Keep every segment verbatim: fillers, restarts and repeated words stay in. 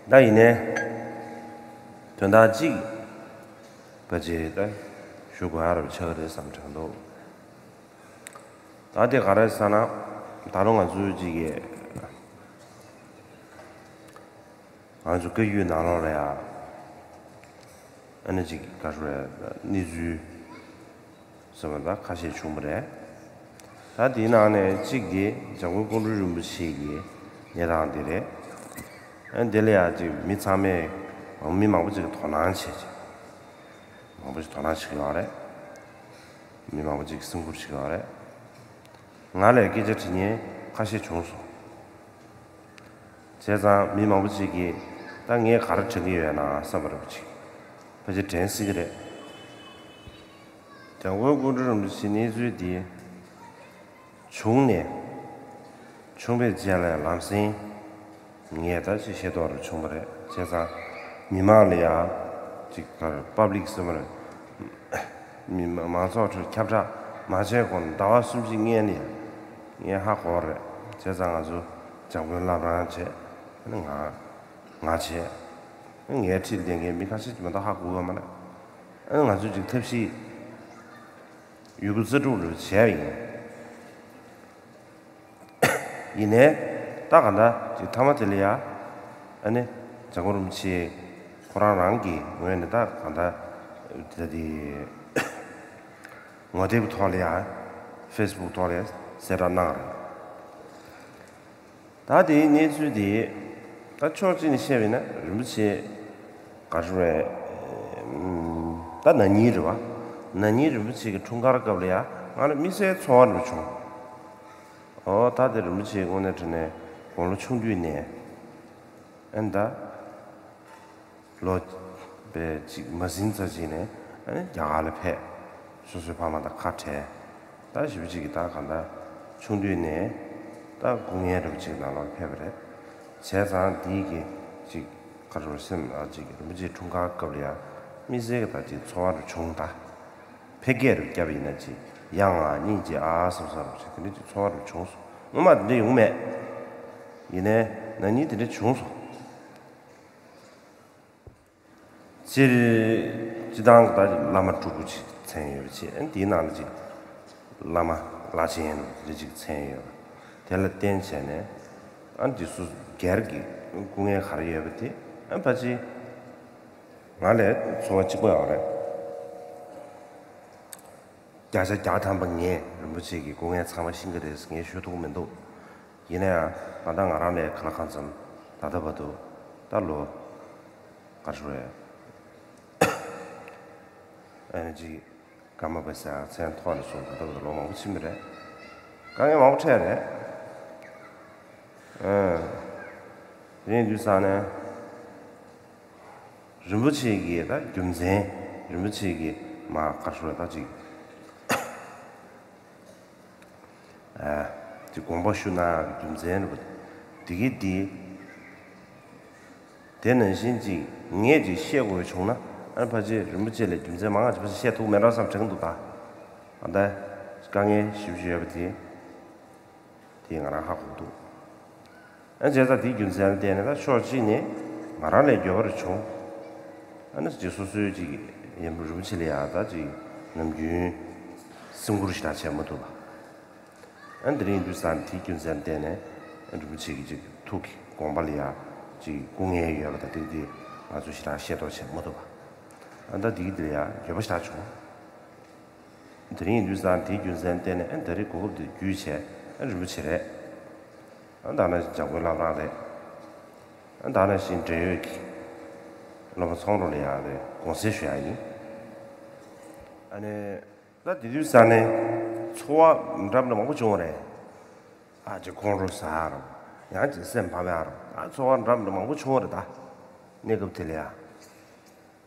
ད་ཡིན་ནའི་དོན་དག་གཅིག་ཕལ་ཆེར་ད་ཞུ་དགོས་ཡ་རབ་ཆགས་རེད་བསམ་དྲན་འདུག་ད་དེ་ག་རེད་ཟེར་ན། ད་རུང་ང་ཚོའི་གཅིག་གི་ང་ཚོ་སྐད་ཡིག་ནང་ལོགས་ལ་ཡ་ཨ་ནི་གཅིག་ག་རེ་རེད། གནས་ཚུལ་ཟེར་བ་ད་ཁ་ཤས་བྱུང་བ་རེད། ད་དེའི་ནང་ནས་གཅིག་དེ་འཇམ་མགོན་ཀོང་སྤྲུལ་རིན་པོ་ཆེ་གི་གནས་སྟངས་དེ་རེད། ཨ་དེ་ལ་ཡ་གཅིག་མི་ཚང་མས་མི་མང་པོ་ཅིག་གིས་དོ་སྣང་བྱས་ཅིག་མང་པོ་ཞིག་དོ་སྣང་བྱེད་ཀྱི་ཡོད་རེད། མི་མང་པོ་ཅིག་གིས་སེམས་ཁུར་བྱེད་ཀྱི་ཡོད་རེད། ང་ལ་སྐད་ཆ་དྲི་མཁན་ཁ་ཤས་བྱུང་སོང་། བྱས་ཙང་མི་མང་པོ་ཅིག་གིས་ད་ངས་ག་རེ་དྲན་གྱི་ཡོད་ན་བསམ་པ་རེད་པ་ཅིག་ཕལ་ཆེར་དྲན་སྲིད་ཀྱི་རེད། འཇམ་མགོན་ཀོང་སྤྲུལ་རིན་པོ་ཆེའི་གནས་ཚུལ་འདི་བྱུང་ནས་བྱུང་བའི་རྗེས་ལ་ལམ་སེང་ངས་ད་ཅིག་ཤེས་རྟོགས་རེ་བྱུང་བ་རེད། བྱས་ཙང་མི་མང་ལ་ཡང་ཅིག་ག་རེ་པབ་ལིག་ཟེར་བ་རེད། མི་མང་ཚོགས་ཁྲོད་ཁྱབ་བསྒྲགས་མ་བྱས་གོང་ནས་ཟླ་བ་གསུམ་བཞི་སྔོན་ནས་ངས་ཧ་གོ་བ་རེད། བྱས་ཙང་ང་ཚོ་འཇམ་མགོན་བླ་བྲང་བྱས། ང་ང་བྱས། ངའི་འཁྲིས་ལ་བསྡད་མཁན་མི་ཁ་ཤས་ཀྱིས་མ་གཏོགས་ཧ་གོ་གི་ཡོད་མ་རེད། ང་ཚོས་ཅིག་ཐབས་ཤེས་ཡོད་རྒུ་རྩལ་སྤྲུགས་རེ་བྱས་པ་ཡིན། ཡིན་ནའི་ད་ག་འདྲ་ཅིག་མཐའ་མ་དེ་ལ་ཡ་ཨ་ནི་འཇམ་མགོན་རིན་པོ་ཆེ་ཁོ་རང་རང་གི་ངོས་ནས་ད་ག་འདྲ་ད་དེ་ངོ་དེབ་ཐོག་ལ་ཡ་ཕེ་སི་བུག་ཐོག་ལ་ཡ་གསལ་བསྒྲགས་གནང་རེད། ད་དེའི་གནས་ཚུལ་དེ་ད་ཕྱོགས་གཅིག་ནས་བཤད་པ་ཡིན་ན་རིན་པོ་ཆེ་ག་རེ་རེད། ད་ན་ནིང་རེད་བ། ན་ནིང་རིན་པོ་ཆེ་གི་འཁྲུངས་སྐར་སྐབས་ལ་ཡ་ང་ལ་དམིགས་བསལ་ཚོར་བ་འདྲ་བྱུང་། ཨོ་ད་དེ་རིན་པོ་ཆེ་དངོས་གནས་དྲང་གནས་དགུང་ལོ་ཆུང་དུས་ནས་ཨེ་ད་ལོ་པའི་གཅིག་མ་ཟིན་ཙམ་ཅིག་ནས་ཨེ་རྒྱ་གར་ལ་ཕེབས། སོ་སོའི་ཕ་མ་དང་ཁ་བྲལ། ད་ཞེ་པོ་ཅིག་གི་ད་གང་ལྟར་ཆུང་དུས་ནས་ད་སྐུ་ངལ་འདྲ་པོ་ཅིག་ནང་ལོགས་ཕེབས་པ་རེད། བྱས་ཙང་འདིའི་གི་ཅིག་ག་རེ་སེམས་ཨ་ཅིག་རིན་པོ་ཆེའི་འཁྲུངས་སྐར་སྐབས་ལ་ཡང་དམིགས་བསལ་གྱི་ད་ཅིག་ཚོར་བ་རུ་བྱུང་ད། ཕལ་སྐད་རུ་བརྒྱབ་པ་ཡིན་ན་ཅིག་ཡ་ང་སྙིང་རྗེ་ཨ་བསམ་ས་རུ་ཅིག་དེ་འདྲ་ཅིག་ཚོར་བ་རུ་བྱུང་སོང་། སྔོན་མ་དེ་འདྲ་ཡོང་མེད། ཡིན་ནའི་ན་ནིང་དེ་འདྲ་བྱུང་སོང་། སྤྱིར་སྤྱི་བཏང་གི་ད་བླ་མ་སྤྲུལ་སྐུ་ཅིག་མཚན་ཡོད་པ་ཅིག་ཨ་ནི་དེའི་ནང་ལ་ཅིག་བླ་མ་བླ་ཆེན་རེ་ཅིག་མཚན་ཡོད་པ་དེ་ལ་བརྟེན་བྱས་ནས་ཨ་ནི་དེ་སུ་སྒེར་གྱི་སྐུ་ངལ་ག་རེ་ཡོད་པ་དེ་ཨ་ནི་ཕལ་ཆེར་ང་ལས་ཚོར་བ་གཅིག་པ་ཡོད་རེད། བརྒྱ་ཆ་བརྒྱ་ཐམ་པ་ངས་རིན་པོ་ཆེ་གི་སྐུ་ངལ་ཚང་མ་ཤེས་ཀྱི་རེད་ངས་ཤོད་ཐུབ་ཀྱི་མི་འདུག་ཡིན་ན་ཡང་ང་དང་ང་རང་ལས་ག་ལ་གང་འཚམ་ད་ལྟ་བར་དུ་ད་ལོ་ག་རེ་ཞུ་དགོས་རེད། ཨ་ནི་ཅིག་ཀརྨ་པ་སངས་མཚན་ཐོག་ནས་བཟུང་ད་ལྟ་བར་དུ་ལོ་མང་པོ་ཕྱིན་པ་རེད། དཀའ་ངལ་མང་པོ་འཕྲད་རེད། ཨ་དེ་ཡིན་དུས་ཙང་ནས། རིན་པོ་ཆེ་གི་ད་རྒྱུ་མཚན། རིན་པོ་ཆེ་གི་མ་ག་རེ་ཞུ་དགོས་རེད་ད་ཅིག་ཨ་ཅིག་དགོངས་པ་ཞུ་གནང་ཡག་གི་རྒྱུ་མཚན་རེད་པ། དེ་གི་དེ་དེ་ནང་བཞིན་ཅིག་ངས་ཅིག་བཤད་དགོས་བྱུང་ན་ཨ་ཕལ་ཆེར་རིན་པོ་ཆེ་ལས་རྒྱུ་མཚན་མང་ང་ཅིག་ཕལ་ཆེར་བཤད་ཐུབ་མེད་འགྲོ་བསམ་དྲན་གྱི་འདུག་ད་ཨ་ད་དཀའ་ངལ་ཞེ་པོ་ཅིག་ཡོད་པ་དེ། དེ་ང་རང་ཧ་གོ་འདུག་ཨ་བྱས་ཙང་དེའི་རྒྱུ་མཚན་ལ་བརྟེན་ནས་ད་ཕྱོགས་གཅིག་ནས་ང་རང་ལས་འགྱོད་པ་རེ་བྱུང་། ཨ་ནི་ཅིག་སོ་སོའི་ཅིག་ཡིན་རུང་ཕྱི་ལ་ཡ་ད་ཅིག་ནམ་རྒྱུན་སེམས་ཁུར་ཞེ་དྲག་བྱས་མ་ཐུབ་པ། ཨ་ནི་དེ་རིང་དུས་སང་དེའི་རྒྱུ་མཚན་ལ་བརྟེན་ནས་ཨ་རིན་པོ་ཆེ་གི་ཅིག་ཐུགས་ཀྱི་དགོངས་པ་ལ་ཡ་ཅིག་སྐུ་ངལ་ཡོད་པ་དང་དེ་དེ་ང་ཚོ་ཞེ་དྲག་ཤེས་རྟོགས་བྱས་མ་ཐུབ་པ། ཨ་ད་དེའི་དེ་ལ་ཡ་འགྱོད་པ་ཞེ་དྲག་བྱུང་། དེ་རིང་ཡིན་དུས་ཙང་དེའི་རྒྱུ་མཚན་བརྟེན་ནས་ཨ་ད་རེས་གོ་སྐབས་འདི་བརྒྱུད་བྱས་ཨ་རིན་པོ་ཆེ་རེད། ཨ་ད་ནང་བཞིན་འཇམ་མགོན་བླ་བྲང་རེད། ཨ་ད་ནང་བཞིན་འབྲེལ་ཡོད་ཀྱི་སློབ་མ་ཚོགས་རོགས་ལ་ཡག་རེད་དགོངས་སེལ་ཞུ་ཡག་ཡིན། ཨ་ནི་ད་དེ་དུས་ཙང་ནས་ཚོར་བ་འདྲ་མི་འདྲ་མང་པོ་བྱུང་བ་རེད། ཨ་ཅེ་ཁོང་ཁྲོ་ཟ་རོ། ཡང་ཅེ་སེམས་ཕམ་ཡག་རོ། ཨ་ཚོར་བ་འདྲ་མི་འདྲ་མང་པོ་བྱུང་བ་རེད་ད། གནས་སྐབས་དེ་ལ་ཡ།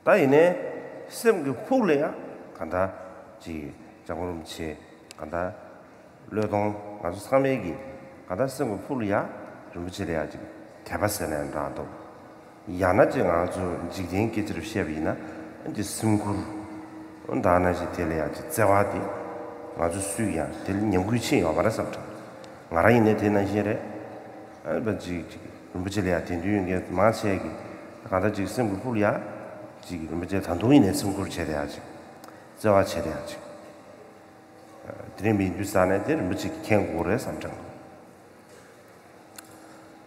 ད་ཡིན་ནའི་སེམས་ཀྱི་ཕུགས་ལ་ཡང་གང་ལྟར་ཅིག་འཇམ་མགོན་རིན་པོ་ཆེ་གང་ལྟར་བློས་གཏོང་ང་ཚོ་ཚང་མའི་གི་གང་ལྟར་སེམས་ཀྱི་ཕུགས་ལ་ཡང་རིན་པོ་ཆེ་ལ་ཡང་ཅིག་དད་པ་ཟེར་ན་ཡང་འདྲ་འདུག་ཡང་ན་ཅིག་ང་ཚོ་འཇིག་རྟེན་སྐད་ཆ་རུ་བཤད་པ་ཡིན་ན་ཅིག་སེམས་ཁུར་འོ་ད་ནང་བཞིན་དེ་ལ་ཡང་ཅིག་བརྩེ་བ་དེ་ང་ཚོ་སུས་ཀྱང་དེ་ལ་ཉམས་རྒུད་ཕྱིན་ཡོད་མ་རེད་བསམ་དྲན། ང་རང་ཡིན་ནའི་དེ་ནང་བཞིན་རེད། ཨ་ཅིག་ཅིག་ རིན་པོ་ཆེ་ལ་ཡ་དད་འདུན་ཡོད་མཁན་མང་ཆེ་གི་གང་ལྟར་ཅིག་སེམས་ཀྱི་ཕུགས་ལ་ཡ་ཅིག་རིན་པོ་ཆེ་ད་དུང་ཡིན་ནའི་སེམས་ཁུར་བྱས་ཏེ་ཡ་ཅིག་བརྩེ་བ་བྱས་ཏེ་ཡ་ཅིག་དེ་རིང་མི་ཡིན་དུས་ས་ནས་དེ་རིན་པོ་ཆེ་གི་མཁྱེན་དགོས་རེད་བསམ་དྲན་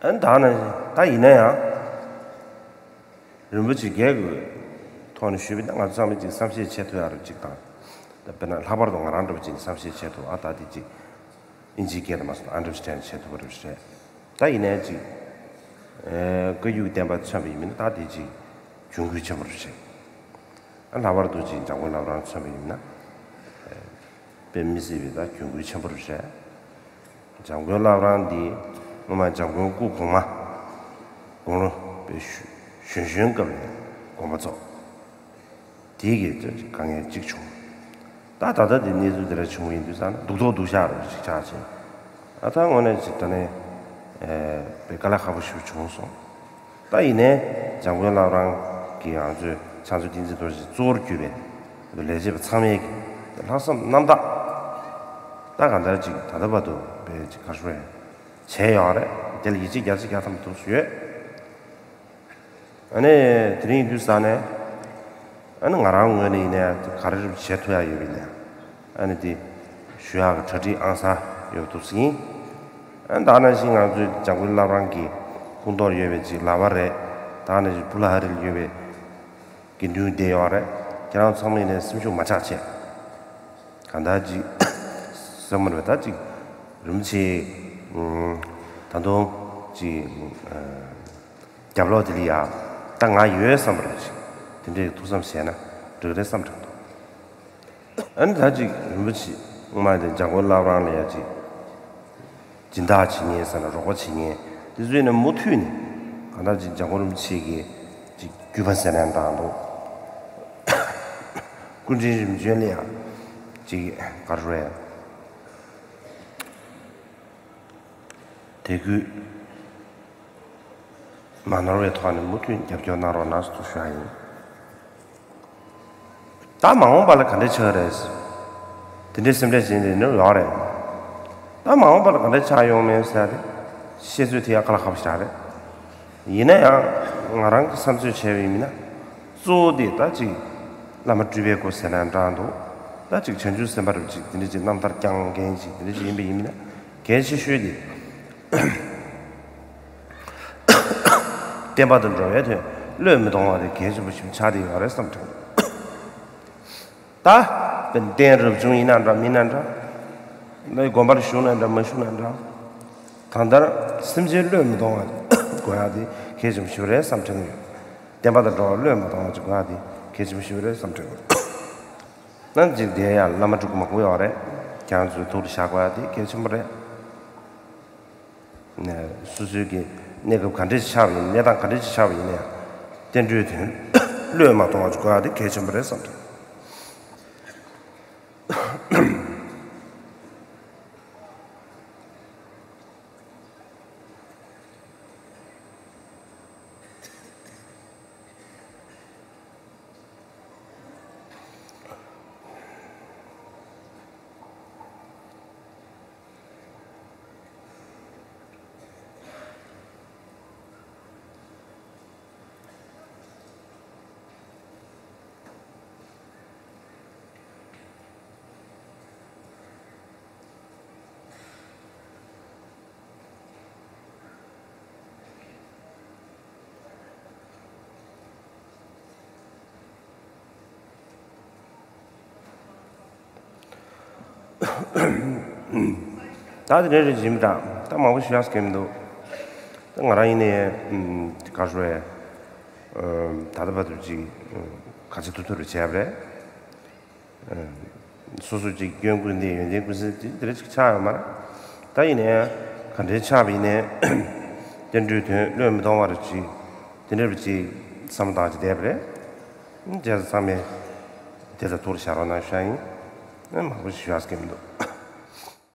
འདུག་ཨ་ནི་ད་ནི་ད་ཡིན་ན་ཡང་རིན་པོ་ཆེ་སྒེར་གྱི་ཐོག་ནས་ཞུས་པ་ཡིན་ན་ང་ཚོ་ཚང་མས་ཅིག་བསམ་ཤེས་བྱེད་ཐུབ་ཡག་རེད་ཅིག་དང་། ད་དཔེར་ན་ལྷག་པར་དུ་ང་རང་འདྲ་བོ་ཅིག་ནས་བསམ་ཤེས་བྱེད་ཐུབ། ཨ་ད་དེ་ཅིག་ཨིན་ཇིའི་སྐད་དུ་མ་སོང་understand བྱེད་ཐུབ་པ་རེད་ཞེས། ད་ཡིན་ནའི་ཅིག་ཨེ་བཀའ་བརྒྱུད་བསྟན་པ་མཚོན་པ་ཡིན་མིན་ན་ད་དེ་ཅིག་གྱོང་གུད་ཆེན་པོ་རེད་ཞེས། ཨ་ལྷག་པར་དུ་ཅིག་འཇམ་མགོན་བླ་བྲང་མཚོན་པ་ཡིན་ན་དཔེ་མི་སྲིད་པའི་ད་གྱོང་གུད་ཆེན་པོ་རེད་ཞེས། འཇམ་མགོན་བླ་བྲང་འདི་སྔོན་མ་འཇམ་མགོན་སྐུ་གོང་མ་དགུང་ལོ་དཔེ་གཞོན་གཞོན་སྐབས་ནས་དགོངས་པ་རྫོགས། དེའི་གི་དཀའ་ངལ་གཅིག་བྱུང་། ད་ད་ལྟ་དེ་གནས་ཚུལ་དེ་འདྲ་བྱུང་བ་ཡིན་དུས་ཙང་ན་སྡུག་ཐོག་སྡུག་ཤག་རུ་ཅིག་ཆགས་ཕྱིན། ཨ་ད་དངོས་གནས་ཅིག་ད་ནས་ཨེ་དཔེ་དཀའ་ལས་ཁག་པོ་ཞིག་བྱུང་སོང་། ད་ཡིན་ནའི་འཇམ་མགོན་བླ་བྲང་གི་ང་ཚོའི་ཕྱག་མཛོད་བསྟན་འཛིན་རྡོ་རྗེ་གཙོ་བོར་གྱུར་པའི་ལས་བྱེད་པ་ཚང་མས་ཀྱི་ལྷག་བསམ་རྣམ་དག་ད་གང་ལྟར་ཅིག་ད་ལྟ་བར་དུ་དཔེ་ཅིག་ག་རེ་ཞུ་དགོས་རེད། བྱས་ཡོད་རེད། དེ་ལ་ཡིད་ཆེས་བརྒྱ་ཆ་བརྒྱ་ཐམ་པ་ཐུགས་སུ་ཡོད། ཨ་ནི་དེ་རིང་ཡིན་དུས་ས་ནས་ཨ་ནི་ང་རང་ངོས་ནས་ཡིན་ནའི་ག་རེ་རེ་བྱེད་ཐུབ་ཡག་ཡོད་པ་ཡིན་ནའི་ཨ་ནི་དེ་ཞུ་ཡག་གི་གྲ་སྒྲིག་ཨང་གསར་ཡོད་ཐུབ་ས་ཡིན། ཨ་ནི་ད་ནང་བཞིན་ང་ཚོའི་འཇམ་མགོན་བླ་བྲང་གི་སྐུ་མདོག་ཡོད་པའི་ཅིག་ལག་པ་རེད། ད་ནང་བཞིན་བུ་ལ་ཧ་རི་ལ་ཡོད་པའི་དགེ་འདུན་བསྡད་ཡོད་རེད། ཁྱེད་རང་ཚང་མ་ཡིན་ནའི་སེམས་ཤུགས་མ་ཆག་བྱས། གང་ལྟར་ཅིག་བསམ་མ་རེད་པ། ད་ཅིག་རིན་པོ་ཆེ་ད་དུང་ཅིག་རྒྱབ་ལོགས་དེ་ལ་ཡ་ད་ང་ཡོད་བསམ་པ་རེད། ཅིག་དེ་འདྲའི་ཐུགས་བསམ་བཞེས་ན་འགྲིག་རེད་བསམ་དྲན་འདུག་ཨ་ནི་ད་ཅིག་རིན་པོ་ཆེ་སྔོན་མ་དེ་འཇམ་མགོན་བླ་བྲང་ལ་ཡ་ཅིག་སྦྱིན་བདག་བྱེད་མཁན་ཟེར་ན་རོགས་པ་བྱེད་མཁན་དེ་ཚོས་ནི་མུ་མཐུད་ནས་གང་ལྟར་ཅིག་འཇམ་མགོན་རིན་པོ་ཆེ་གི་ཅིག་བརྒྱུད་པ་ཟེར་ནའང་འདྲ་འདུག་སྐུ་ཕྲེང་རིམ་བྱོན་ལ་ཡང་ཅིག་ག་རེ་རེད། དད་གུས་མ་ནོར་བའི་ཐོག་ནས་མུ་མཐུད་རྒྱབ་སྐྱོར་གནང་རོགས་གནང་ཞེས་ཞུ་ཡ་ཡིན། ད་མ་འོངས་པ་ལ་ག་འདྲ་ཆགས་རེད། དེ་འདྲའི་སེམས་ཁྲལ་བྱེད་འདི་ནི་ཡོག་རེད། ད་མ་འོངས་པ་ལ་ག་འདྲ་ཆགས་ཡོང་མིན་ཟེར་ཏེ་བཤད་ཚོད་དེ་ཡང་དཀའ་ལས་ཁག་པོ་ཞིག་རེད། ཡིན་ན་ཡང་ང་རང་གི་བསམ་ཚོད་བྱས་པ་ཡིན་ན་གཙོ་བོ་དེ་ད་ཅིག་བླ་མ་སྤྲུལ་པའི་སྐུ་ཟེར་ན་འདྲ་འདུག་ད་ཅིག་བྱང་ཆུབ་སེམས་དཔའ་རུ་ཅིག་དེ་འདྲ་ཅིག་རྣམ་ཐར་བསྐྱངས་མཁན་ཅིག་དེ་འདྲ་ཅིག་ཡིན་པ་ཡིན་ན་གལ་ཆེ་ཤོས་དེ། བསྟན་པ་དང་འགྲོ་བའི་དོན་བློས་མི་གཏོང་བ་དེ་གལ་ཆེན་པོ་ཞིག་ཆགས་བསྡད་ཡོད་རེད་བསམ་དྲན། ད་བསྟན་རབ་བྱུང་ཡིན་ན་འདྲ་མིན་ན་འདྲ། ནི་དགོན་པར་བཞུགས་ན་འདྲ་མ་བཞུགས་ན་འདྲ། གང་ལྟར་སེམས་ཅན་བློས་མི་གཏོང་བ་དགོས་ཡག་དེ་གལ་ཆེན་པོ་ཞིག་རེད་བསམ་དྲན་ཡོད། བསྟན་པ་དང་འགྲོ་བ་བློས་མ་གཏོང་བ་ཅིག་དགོས་ཡག་དེ་གལ་ཆེན་པོ་ཞིག་རེད་བསམ་དྲན་ཡོད། ནམ་ཅིག་དེ་ཡང་བླ་མ་སྤྲུལ་སྐུ་མང་པོ་ཡོད་རེད། ཁྱེད་རང་ཚོའི་ཐུགས་ལ་བཞག་དགོས་ཡག་དེ་གལ་ཆེན་པོ་རེད། ནས་སོ་སོའི་གི་གནས་སྐབས་ག་འདྲ་ཞིག་ཆགས་པ་ཡིན་གནས་སྟངས་ག་འདྲ་ཞིག་ཆགས་པ་ཡིན་ནའང་བསྟན་འགྲོའི་དོན་བློས་མ་གཏོང་བ་ཅིག་དགོས་ཡག་དེ་གལ་ཆེན་པོ་རེད་བསམ་དྲན། ད་དེ་འདྲ་རེད་ཇི་མི་དྲག་ད་མང་པོ་ཞུ་ཡག་སྐད་མི་འདུག་ད་ང་རང་ཡིན་ནའི་ག་རེ་ད་ལྟ་བར་དུ་ཅིག་ག་ཚོད་ཐུབ་ཐུབ་རེ་བྱས་པ་རེད། སོ་སོ་ཅིག་སྐྱོན་ཀུན་ལྡན་ཡོན་ཏན་ཀུན་གསལ་དེ་འདྲ་ཅིག་ཆགས་ཡོད་མ་རེད། ད་ཡིན་ནའི་ག་འདྲའི་ཆགས་པ་ཡིན་ནའི་བསྟན་འགྲོའི་དོན་བློས་མི་གཏོང་བར་ཅིག་དེ་འདྲ་བ་ཅིག་བསམ་བློ་བཏང་ཅིག་བསྡད་པ་རེད། བྱས་ཙང་ཚང་མས་དེ་ལ་ཐུགས་ལ་བཞག་རོགས་གནང་ཞུ་ཡ་ཡིན། མང་པོ་ཞིག་ཞུ་ཡག་སྐད་མི་འདུག